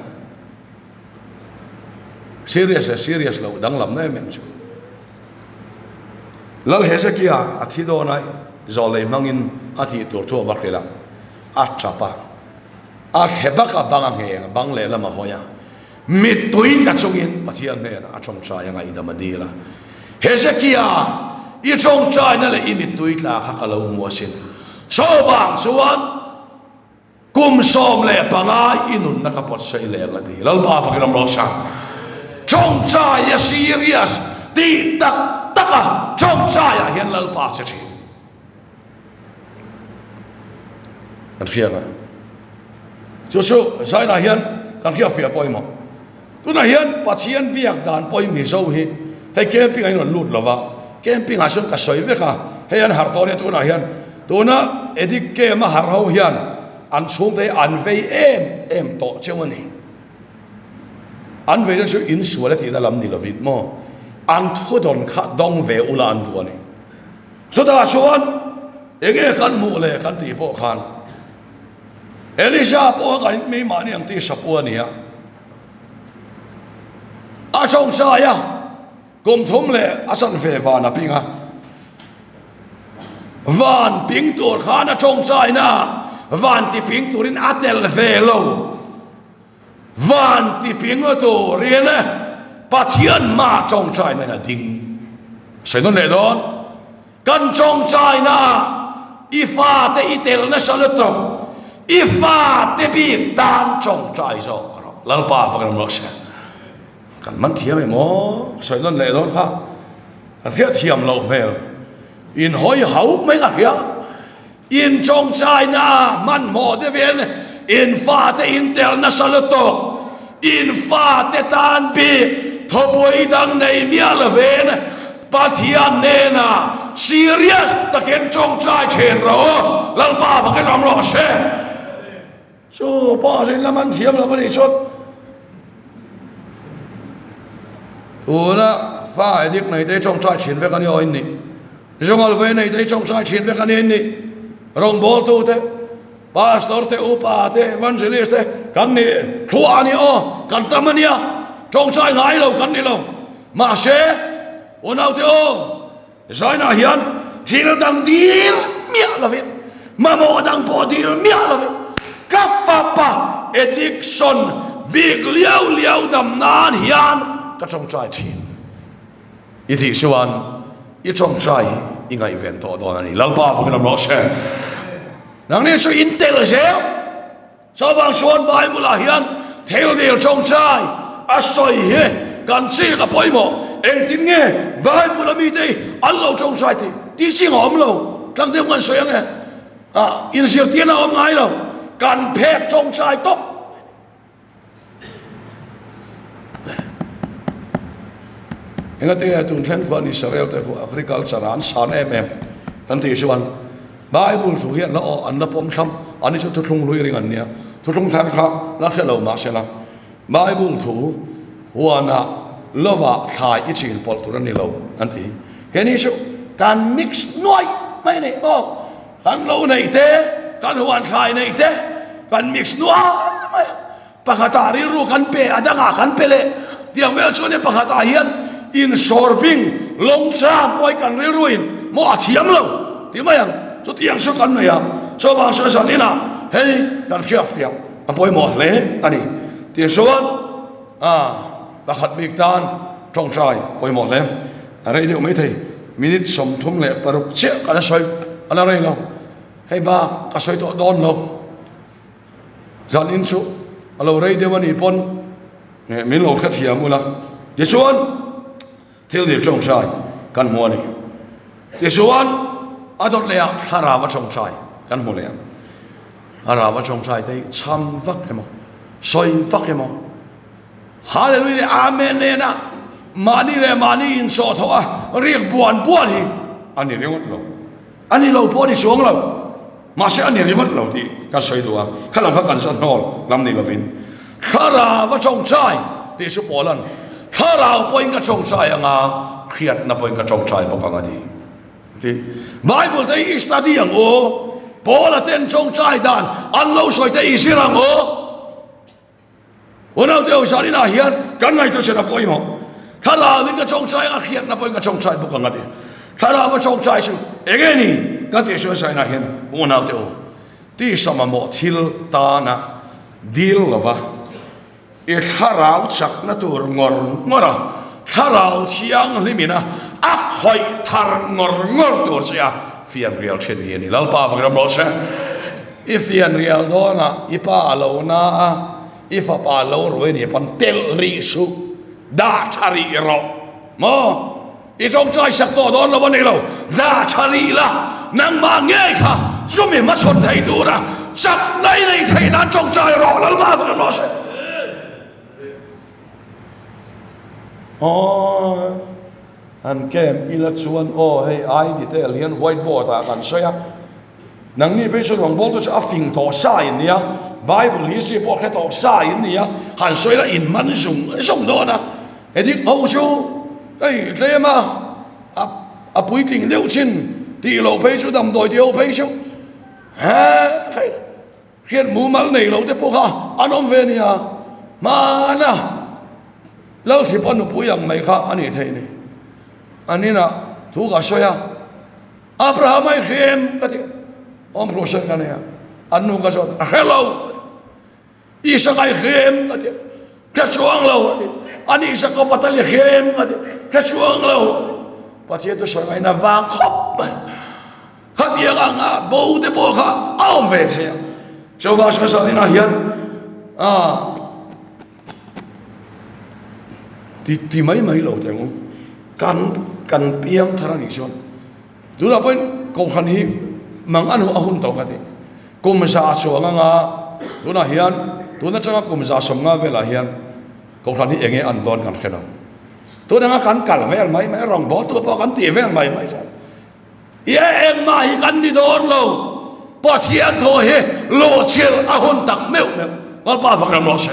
Serious leh serious loh danglamna em em chu. Lal Hezekia a thi dawn a zawlei hmangin a thih tur thu a va hrilh a, a tap a. A thle bak a bang a ngheng a, bang lehlam a hawi a, mittui tla chungin Pathian hnenah a tawngtai a ngaihdam a dil a. Hezekia, i tawngtaina leh i mittui tla kha ka lo hmu asin. Chuvang chuan kum 15 i nunna ka pawt sei leh ang a ti. Lalpa fakin awm rawh sa. Tawngtai a serious tih tak tak a tawngtaiah hian Lalpa che thin. Kan hria nga. Chu chu Zainah hian kan hria fiah pawimawh. Tunah hian Pathian biak dan pawhin Mizo hi hei camping ah in rawn lut lova, camping ah chuan ka sawi vek a, hei an harh tawh ania tunah hian. Tuna Edict camp a harh ho hian an chhungte hi an vei em em tawh cheu a ni. An veina chu insual a tihna lam ni lovin maw an thudawn kha dawng ve ula an duh a ni. Chutah chuan enge kan hmuh le kan tih pawh khan Elisa pawh a kan mi mahni ang tih sapu a ni a. A tawngtai a, kum thum leh a chanve van a ping a. Van ping tur khan a tawngtaina ah van ti ping turin a tel ve lo. Van ti ping turin Pathian hmaah tawngtaina in a ding. Sawi nawn leh dawn. Kan tawngtaina ah i fate i tel nasa lutuk, i fate bik tan tawngtai zawk rawh. Lalpa fakin awm rawh se. Kan man thiam em aw? Sawi nawn leh dawn kha. Kan hriat thiam loh hmel. In hawi hauh mai ka hria. In tawngtaina ah hmanhmawh deuhin in fate in tel nasa lutuk. In fate tan bik thawpui dang nei miah lovin Pathian hnenah serious takin tawngtai thin rawh u. Lalpa fakin awm rawh se. Chu pawh rin lam an thiam lo a nih chuan tuna fa edik nei te hi tawngtai thin vek a ni aw in nih. Jungal ve nei te hi tawngtai thin vek a ni in nih. Rawngbawltu te, pastor te, upa te, evangelist te kan ni thluah a ni aw, kan tam a nia, tawngtai ngai lo kan ni lo. Mahse. Unaute aw, Zainah hian thil dang dil miah lovin, mamawh dang pawh dil miah lovin, ka fapa addiction bik liau liau dam nan hian ka tawngtai thin. I tih chuan i tawngtai hi i ngaihven tawh dawn a ni. Lalpa fakin awm rawh se. Nangni chu in tel zel. Chuvang chuan Bible ah hian thil dil tawngtai a sawi hi kan chik a pawimawh. Engtin nge Bible a mite hi an lo tawngtai tih tih ching a awm lo. Tlang deuh kan sawi ange. Ah, inzirtirna a awm ngai lo. Kan phek tawngtai tawp. Engati nge tun thleng khuan Israel te khu agriculture ah an san em em kan tih chuan Bible thu hi an la aw an la pawm thlam an ni chu thuthlung hlui ring an nia thuthlung thar kha la hre lo mahsela Bible thu huanah lovah thlai i chin pawlh tur a ni lo an ti keini chu kan mix nuai mai a ni maw. Kan lo neih te, kan huan thlai neih te kan mix nual mai a, pakhatah rilru kan pe, a dangah kan pe leh tiang vel chuan pakhatah hian insawr bing long term pawh hi kan rilru in maw a thiam lo ti mai ang, chutiang chu kan nei a, chuvang chuan zan inah hei kan hriatfiah a pawimawh hle a ni tih chuan pakhat bik tan tawngtai pawimawh hle. A rei deuh maithei, minute 36 chiah ka la sawi, a la rei lo. Hei ba ka sawi tawh dawn lo. Zan in chu a lo rei deuh a nih pawn min lo hrethiam ula. Tichuan thil dil tawngtai kan hmu a ni. Tichuan a dawt leh ah thlarau a tawngtai kan hmu leh a. Thlarau a tawngtai te hi chham vak emaw, sawi vak emaw, Hallelujah leh Amen nena mahni leh mahni insawh thawh a riak buan buan hi a ni ringawt lo. A ni lo pawh a ni chuang lo. Mahse a ni ringawt lo tih kan sawi duh a, khalam kha kan zawn hnawl lam ni lovin Thlarau a tawngtai tih chu Paula'n Thlarau pawhin ka tawngtai anga hriatna pawhin ka tawngtai bawk ang a ti. Ti. Bible te hi i study ang u, Paula ten tawngtai dan an lo sawi te i zir ang u. Unau te Ozar inah hian kan ngaihtuah chin a pawimawh. Thlarau in ka tawngtai a hriatna pawhin ka tawngtai bawk ang a ti. Thlarau a tawngtai chu enge ni ka tih chuan Zar inah hian unau te u tisa mamawh thil tana dil lova i thlarau chakna tur ngawr ngawr a thlarau thianghlim ina a khawih thar ngawr ngawr tur che a fianrial thin hi a ni. Lalpa vak ram rawh se. I fianrial dawnah i pa a lo na a, i fapa a lo ruai ni pawn telh rih suh, dah tha rih rawh maw? I tawngtai sak tawh dawn lo a ni lo, dah tha rih la, nangmah ngei kha chumi hmachhawn thei tura chakna i nei theih nan tawngtai rawh, Lalpa vek rawh se. Aw, han camp ila chuan aw hei ai detail hian whiteboard ah kan sawi a. Nangni phei chuan rawngbawltu chu a fing tawh sa in nia, Bible history pawh hre tawh sa in nia, han sawi la in man zung zung dawn a. Hedik ho chu hei tlem a, a puitling deuh chin tih loh phei chu damdawi tih ho phei chu he hei hriat mumal nei lo te pawh kha an awm ve nia. Hmana Lalhripa nupui ang mai kha a nih theih ni. An inah thu ka sawi a. Abraham a i hrem ka ti awm hruh sawi ka nei a, an nu ka zawt a hre lo a ti, Isaka i hrem ka ti hre chuang lo a ti, ani Jakob a tal i hrem ka ti hre chuang lo a ti, Pathian chu sawi ngaihna vang khawp mai, khatiang anga bo te pawh kha a awm ve thei a, chuvang sawi sawi inah hian ah Ti ti mai mai lo teh ang u. Kan kan piang thar a nih chuan tunah pawhin kohhran hi mang a hnuh a hun tawh ka ti. Kum za chuang anga tunah hian tun atanga kum 150 velah hian kohhran hi enge an dawn kan hre lo. Tun anga kan kal vel mai mai rawngbawltu pawh kan tih vel mai mai chuan Ye engmah hi kan ni dawn lo, Pathian thaw hi luhchilh a hun tak meuh meuh. Lalpa fak ram rawh se.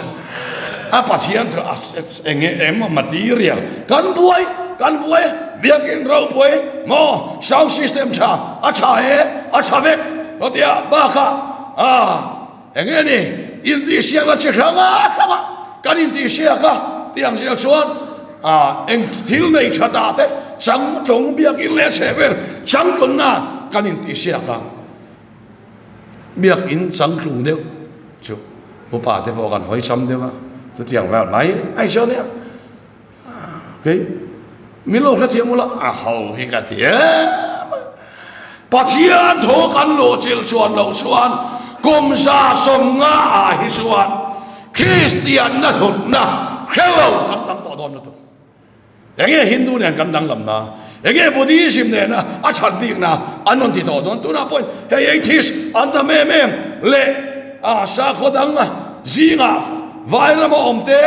A Pathian thaw assets enge emaw material kan buai kan buai biakin ropui maw sound system tha a tha e a tha vek chutia bakah a enge ni intihsiakna chi hrang hranga kan intihsiak a tih ang zel chuan a eng thil nei tha ta te. Changtlung biakin leh a chhehvel changtlunna kan intihsiak a. Biakin changtlung deuh chu upa te pawh kan hawi cham deuh a, chutiang vel mai mai chu a nia. Kei min lo hrethiam ula a ho hi ka ti em a. Pathian thu kan luhchilh chuan loh chuan kum 150 ah hi chuan Kristianna hlutna hre lo kan tam tawh dawn lutuk. Enge Hindu nen kan danglam na? Enge Buddhism nena a that bik na an rawn ti tawh dawn? Tunah pawhin hei atheist an tam em em leh a sakhaw dang zingah vai rama awm te,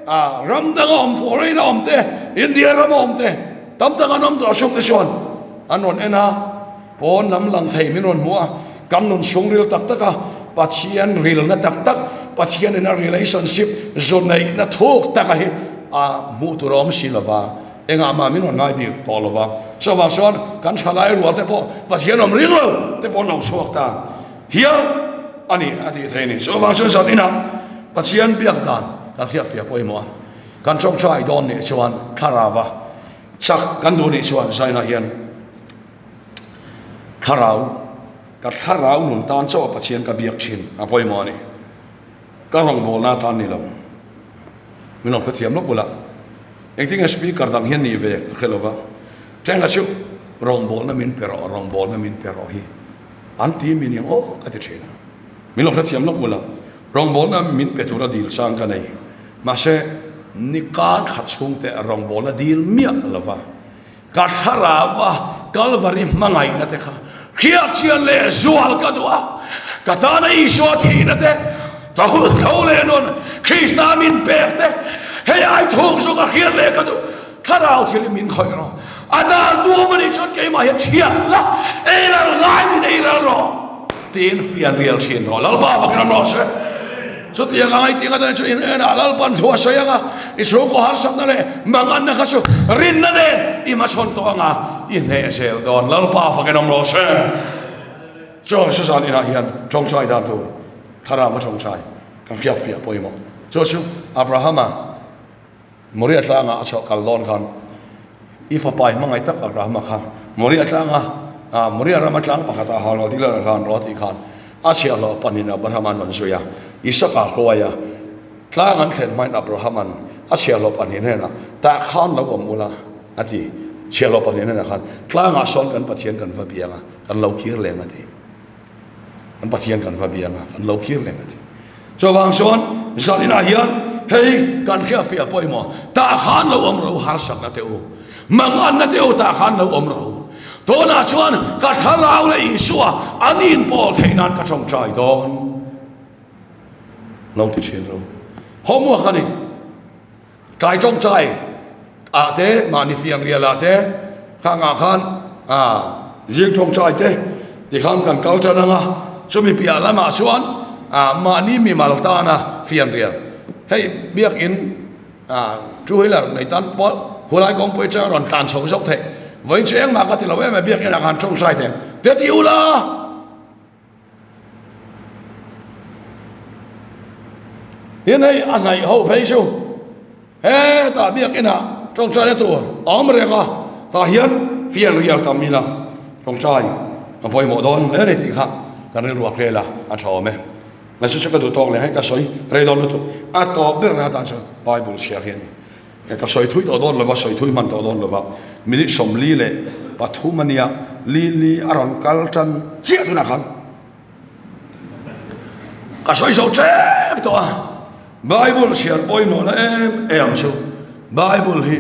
a ram danga awm, foreign a awm te, India rama awm te tam tak an awm tawh suk te chuan an rawn en a, pawn lam lang thei min rawn hmu a, kan nun chhungril tak tak a, Pathian rilna tak tak, Pathian ina relationship zawneihna thuk taka hi a hmuh tur a awm si lova, engah mah min rawn ngai bik tawh lova. Chuvang chuan kan thalai rual te pawh Pathian awm ring lo te pawh an lo chhuak ta hial a ni a tih theih a ni. Chuvang chuan zan inah Pathian biak dan kan hriatfiah pawimawh a, kan tawngtai dawn nih chuan thlarauva chak kan duh nih chuan zainah hian thlarau ka thlarau nun tan chauh a Pathian ka biak thin a pawimawh a ni. Ka rawngbawlna atan ni lo. Min rawn hrethiam lawk bula. Engtin nge speaker dang hian nih ve ka hre lova. Thenga chu rawngbawlna min pe rawh, rawngbawlna min pe rawh hi an ti mi ning aw ka ti thin a. Min rawn hrethiam lawk bula. Rawngbawlna min pe tura dil chang ka nei. Mahse, ni kar khat chhungte rawngbawlna dil miah lova. Ka thlarau a Kalvari hmangaihna te kha hriatchian leh zual ka duh a, ka tana Isua thihna te, ka hun tho leh nun Krista min pek te, hei ai thung chu ka hriat leh ka duh. Thlarau thil hi min khawih rawh. A dan buam a nih chuan keimah hian thiat la, ei ral ngai min ei ral rawh tiin fian rial thin rawh. Lalpa vakin awm rawh se. Chutiang a ngaihting atan chu in enah Lalpan thu a sawi ang a, i chhungkaw harsatna leh manganna kha chu rinna nen i hmachhawn tawh ang a, i hneh zel dawn. Lalpa fakin awm rawh se. Chuang Suzan inah hian tawngtai dan tur thlarau a tawngtai kan hriat fiah pawimawh. Chu chu Abrahama Moria tlanga a chhuah kal dawn khan i fapa i hmangaih tak Abrahama kha Moria tlanga Moria rama tlang pakhatah hal rawh tih leh hlan rawh a tih khan a chhiahhlawh pahnihin Abrahama an rawn zui a, Isaka hruai a, tlang an thlen hmain Abrahaman a chhiahhlawh pahnih hnenah tah khan lo awm ula a ti. Chhiahhlawh pahnih hnenah khan tlangah sawn kan Pathian kan va biang a, kan lo kir leng a ti. Kan Pathian kan va biang a, kan lo kir leng a ti. Chuvang chuan zaninah hian hei kan hriatfiah pawimawh, tah khan lo awm ro harsatna teh u, manganna teh u tah khan lo awm ro. Tunah chuan ka thlarau leh Isua an inpawl theih nan ka tawngtai dawn. Lo ti thin ro. Homework a ni. Tlai tawngtai ah te, mahni fiang rial ah te, khang ah khan zing tawngtai te tikhan kan kal tan ang a, chumi piah lamah chuan mahni mimal tana fiang rial. Hei biakin two wheeler nei tan pawh khulai kawngpui atanga rawn tlan chho zawk theih. Vawiin chu engmah ka ti lo em e biakin ah khan tawngtai thei te ti ula. Tin hei a hnaih ho phei chu hetah biakinah tawngtaina tur a awm reng a, tah hian fian rial tam ila tawngtai a pawimawh dawn hle a ni tih kha kan rilru a hrel a, a tha awm e. Mahse chu ka duh tawk leh hei ka sawi rei dawn lutuk a tawp ber na atan chuan Bible chhiar hi a ni. Ka sawi thui tawh dawn lova, sawi thui hman tawh dawn lova, minute 43 a nia, li li a rawn kal tan chiah tunah khan ka sawi zo tep tawh a, Bible chhiar pawimawhna em em chu Bible hi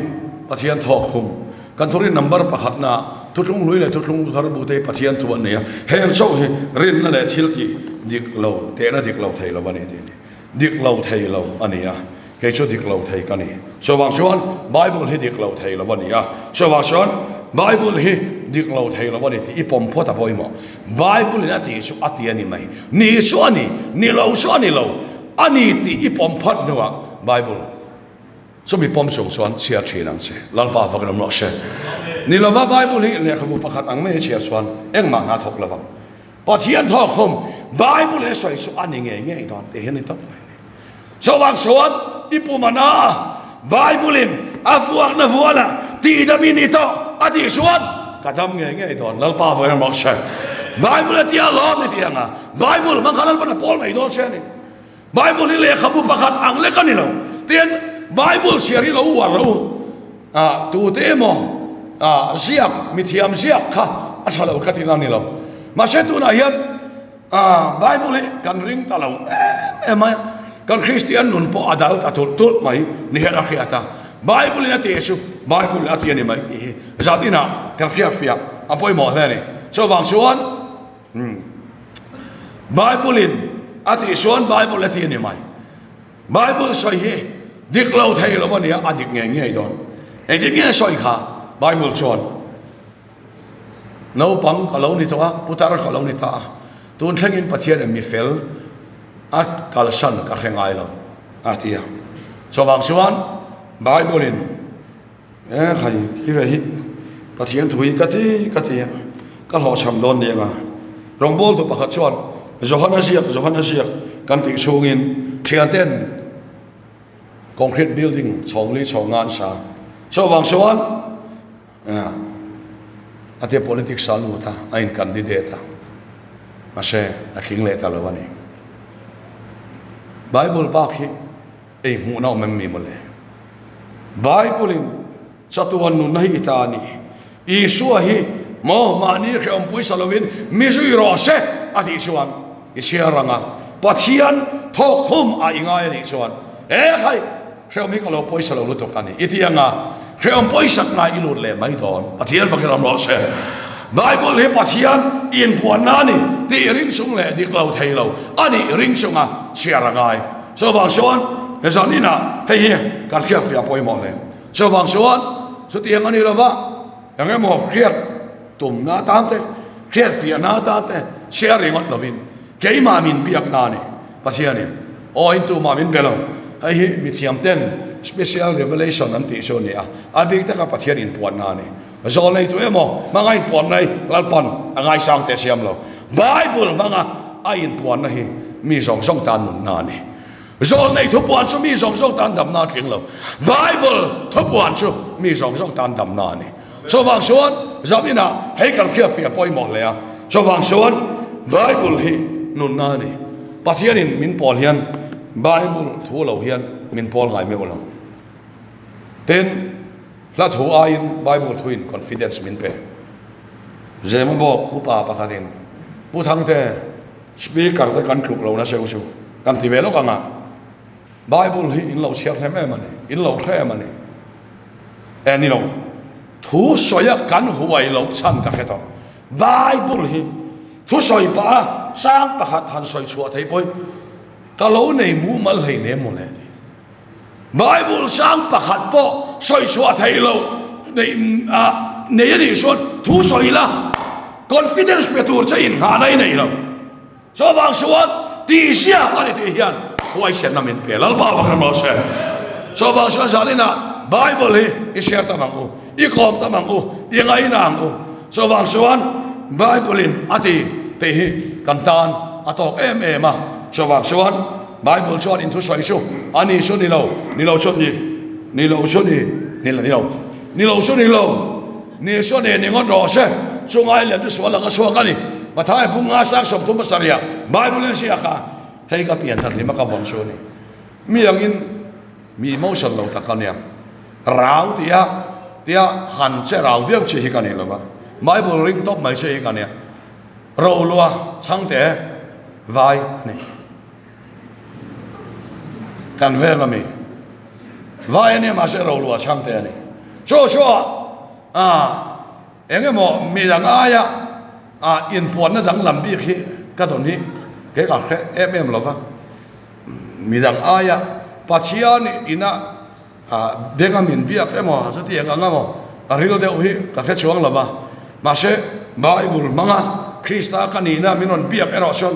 Pathian thawk khum kan thurin number pakhatna thuthlung hlui leh thuthlung thar bu te hi Pathian thu an nei a, heng chauh hi rinna leh thil tih dik lo tehna dik lo thei lo a ni tih a ni. Dik lo thei lo a ni a, kei chu dik lo thei ka ni. Chuvang chuan Bible hi dik lo thei lo a ni a, chuvang chuan Bible hi dik lo thei lo a ni tih i pawm phawt a pawimawh. Bible in a tih chu a ti a ni mai, ni chu a ni, ni lo chu a ni lo, a ni tih i pawm phawt hnuah Bible chumi pawm chung chuan chhiar thin ang che. Lalpa vakin awm rawh se. Ni lova Bible hi lehkhabu pakhat ang mai hi chhiar chuan engmah hna thawk lovang. Pathian thawkkhum Bible in sawi chu a ni ngei ngei dawn tih hi a ni tawp mai a ni. Chuvang chuan i pum a na a, Bible in a vuakna vualah tihdam i ni tawh. a tih chuan ka dam ngei ngei dawn. Lalpa vawi rawh se. Bible a tia lawm ni tih anga Bible hmang kha Lalpan a pawl mai dawn che a ni. Bible hi lehkhabu pakhat ang lek a ni lo. Tin, Bible chhiar hi lo uar lo u. Ah, tute emaw ah ziak, mithiam ziak kha a tha lo ka ti na ni lo. Mahse tunah hian ah Bible hi kan ring ta lo em em mai a, kan Kristian nun pawh a dal ta tulh tulh mai ni hian a hriat a. Bible in a tih chu Bible in a ti a ni mai tih hi zat inah kan hriatfiah a pawimawh hle a ni. Chuvang chuan umm Bible in a tih chuan Bible a ti a ni mai. Bible sawi hi dik lo thei lo a nia, a dik ngei ngei dawn. Engtin nge sawi kha Bible chuan naupang ka lo ni tawh a, putar ka lo ni ta a, tun thlengin Pathian in mi fel a kalsan ka hre ngai lo a ti a. Chuvang chuan Bible in E khai, kei ve hi Pathian thu hi ka ti ka ti a, ka hlawhchham dawn ni anga. Rawngbawltu pakhat chuan Johana ziak, Johana ziak kan tih chhungin thianten concrete building chhawng li chhawng nga an sa. Chuvang chuan a tia politics a lut a, a in candidate a, mahse a tling leh ta lo a ni. Bible bak hi Ei hmuhna awm em mi mawle? Bible-in chatuan nunna hi i ta a ni. Isua hi maw mahni hrehawm puisa lovin mi zui rawh se a tih chuan i chhiar ang a, Pathian thawk hum a i ngai a nih chuan he khai hrehawm hi ka lo pawisa lo lutuk a ni i ti ang a, hrehawm pawisak ngai i lut leh mai dawn. Pathian vakin awm rawh se. Bible hi Pathian inpuanna a ni tih ring chung leh dik lo thei lo a nih ring chunga chhiar a ngai. Chuvang chuan he zan inah hei hi kan hriatfiah pawimawh hle. Chuvang chuan chutiang a ni lova eng emaw hriat tumna atan te, hriatfiahna atan te chhiar ringawt lovin keimah min biakna a ni. Pathianin aw in tumah min be lo. Hei hi mithiam ten special revelation an tih chu a ni a, a bik taka Pathian inpuanna a ni. Zawl neitu emaw hmanga inpuanna hi Lalpan a ngaisang teh siam lo. Bible hmanga a inpuanna hi mi zawng zawng tan nunna a ni. Zawl nei thupuan chu mi zawng zawng tan damna a tling lo. Bible thupuan chu mi zawng zawng tan damna a ni. Chuvang chuan zan inah hei kan hriatfiah pawimawh hle a. Chuvang chuan Bible hi nunna a ni. Pathianin min pawl hian Bible thu lo hian min pawl ngai meuh lo. Tin. Hla thu aiin Bible thuin confidence min pe. Zema bawk upa pakhatin Pu Thangte, Speaker te kan tluk lo nasa chu kan ti ve lawk ang a, Bible hi in lo chhiar hlem em a ni, in lo hre em a ni. E ni lo, thu sawia kan huai loh chhan ka hre tawh. Bible hi thu sawi pah a sang pakhat han sawi chhuah theih pawhin ka lo nei mumal hleinem mawle ti. Bible sang pakhat pawh sawi chhuah theih loh nei a nih chuan thu sawi la, confidence pe tur che inngahna i nei lo. Chuvang chuan tihziak a ni tih hian huaisenna min pe. Lalpa vak ram rawh se. Chuvang chuan zaninah Bible hi i share tam ang u, i kawm tam ang u, i ngaina ang u. Chuvang chuan Bible in a ti tih hi kan tan a tawk em em a. Chuvang chuan Bible chuan in thusawi chu a ni chu ni lo, ni lo chu ni, ni lo chu ni, ni lo, ni lo, ni lo chu ni lo, ni chu ni, ni ngawt rawh se, chu ngai lem chu sual laka chhuak a ni. Mathai bung nga sang 37 ah Bible in ziak a, hei ka pian that hlima ka vawn chu a ni. Mi angin mi emotion lo tak a nia, rau tia tia han che rau viau chi hi ka ni lo va, Bible ring tawp mai chi hi ka nia, Rolua chhangte vai a ni. Kan veng a mi. Vai a nia mahse Rolua chhangte a ni. Chu chu a eng emaw mi dang aia a inpuanna danglam bik hi ka dawn hi kei ka hre em em lo va. Mi dang aia Pathian ina Benga min biak emaw chutiang ang emaw a ril deuh hi ka hre chuang lo va, mahse Bible hmanga Krista ka nihna min rawn biak erawh chuan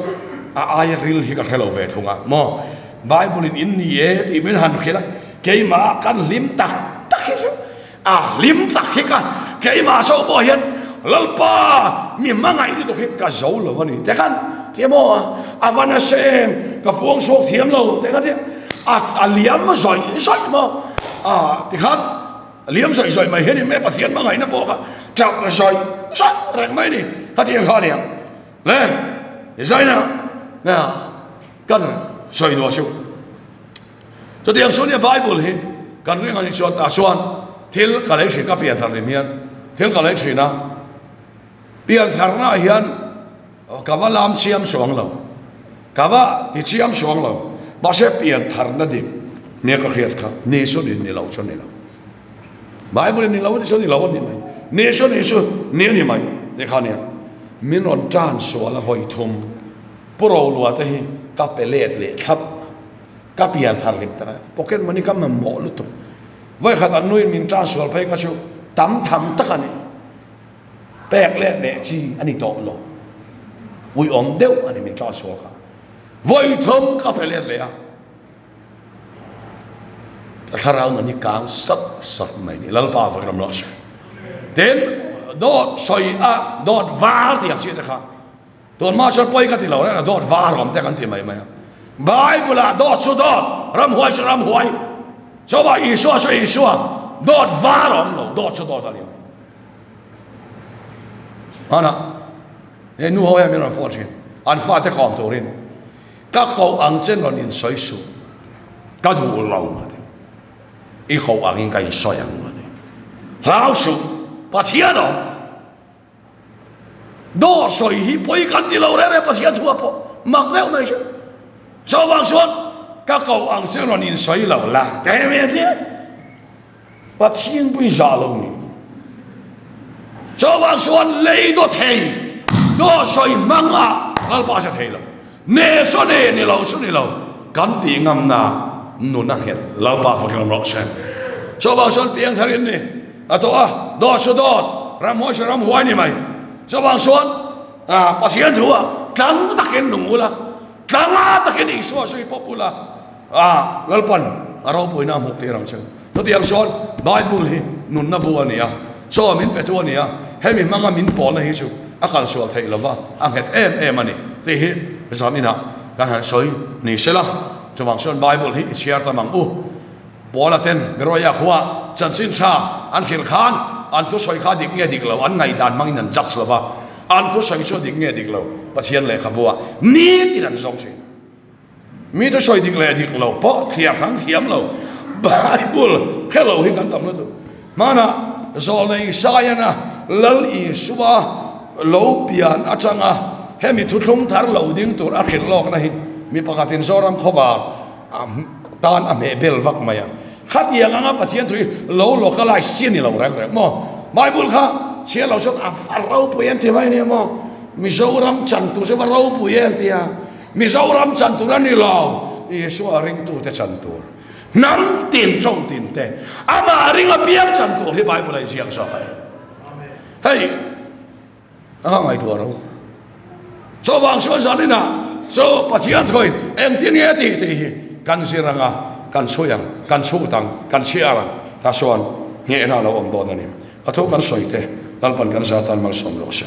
a aia ril hi ka hre lo ve thung a maw. Bible in in ni e tih min han hrilh a, keimah kan hlim tak tak hi chu a hlim tak hi ka keimah chauh pawh hian Lalpa mi hmangaih lutuk hi ka zo lo a ni te khan ti maw a va nasa em ka puang chhuak thiam lo te khan tia. A a liam zawih zawih maw? A tikhan Liam zawih zawih mai hi a ni mai a, Pathian hmangaihna pawh kha chak zawih zawih reng mai a ni. Khatiang kha a ni ang. Le, zaina kan sawi duah chu. Chutiang chu nia Bible hi kan ring a nih chuan tah chuan thil ka lei thin ka pian thar hlim hian thil ka lei thin a, pian tharna ah hian ka va lam chiam chuang lo, ka va ti chiam chuang lo, mahse pian tharna dik nia ka hriat kha ni chu ni ni lo chu ni lo. Bible in ni lo ni chu ni lo a ni mai, ni chu ni chu ni a ni mai tih kha nia min rawn tan sual a vawi thum. Pu Rolua te hi ka pe let leh thlap, ka pian har hlim tak a, pocket money ka mamawh lutuk. Vawikhat an nuin min tan sual phei kha chu tam tham tak a ni, pek let leh chi a ni tawh lo, uiawm deuh a ni min tan sual kha. Vawithum ka pe let leh a, ka thlarau nun hi kang sat sat mai ni, Lalpa vakin awm rawh se. Tin, dawt sawi a, dawt var tih ang chi te kha, Tun hma chuan pawi ka ti lo reng a, dawt var awm te kan ti mai mai a. Bible ah dawt chu dawt, ramhuai chu ramhuai, chauhah Isua chu Isua, dawt var awm lo, dawt chu dawt a ni mai. Hmanah he nu ho hian min rawn phone thin, an fate kawm turin, ka koh ang che rawn insawi suh, ka duh lo ka ti. I koh angin ka insawi ang ka ti. Hlau suh, Pathian awm ka ti. Dawr sawi hi pawi kan ti lo reng reng Pathian thu a pawh mak deuh mai chu. Chuvang chuan ka koh ang chu rawn insawi lo la te mai a tia. Pathian pawhin zah lo ni. Chuvang chuan lei daw thei dawr sawi hmang ah Lalpa sa thei lo. Ne chu ne ni lo chu ni lo kan tih ngamna nun a nghet Lalpa fakin awm rawh se. Chuvang chuan piang thar in ni a tawh a, dawt chu dawt, ramhuai chu ramhuai ni mai. Chuvang chuan Pathian thu ah tlang takin nung ula, tlanga takin Isua zui pawp ula, Lalpan a ropuina a hmuh tir ang che. Chutiang chuan Bible hi nunna bu a ni a, chaw min petu a ni a, hemi hmanga min pawlna hi chu a kalsual theih lova, a nghet em em a ni tih hi zaninah kan han sawi ni sela. Chuvang chuan Bible hi i chhiar tam ang u. Paula ten Beroia khua chanchin tha an hrilh khan an thusawi kha dik nge dik lo an ngaihdan hmangin an judge lova, an thusawi chu a dik nge dik lo Pathian lehkhabu ah nitin an zawng thin. Mi te sawi dik leh dik lo pawh thliar hrang thiam lo Bible hre lo hi kan tam lutuk. Hmanah Zawlnei Isaiah-na Lal Isua lo pian atanga hemi thuthlung thar lo ding tur a hrilh lawkna hi mi pakhatin Zoram khawvar tan a hmeh bel vak mai a. Khatiang anga Pathian thu hi lo localize chi a ni lo reng reng maw? Bible kha chhiar lo chuan a va ropui em ti mai nia maw? Mizoram chan tur chu a va ropui em tia. Mizoram chan tur a ni lo, Isua ringtute chan tur, hnam tin tawng tin te amah ring apiang chan tur hi Bible a inziak zawk a ni. Hei a ka ngaihtuah ro. Chuvang chuan zaninah chu Pathian thuin engtin nge tih tih hi kan zir anga, kan chhui ang, kan chhut ang, kan chhiar ang, tah chuan nghehna a lo awm dawn a ni. A thu kan sawi te Lalpan kan zatan malsawm rawh se.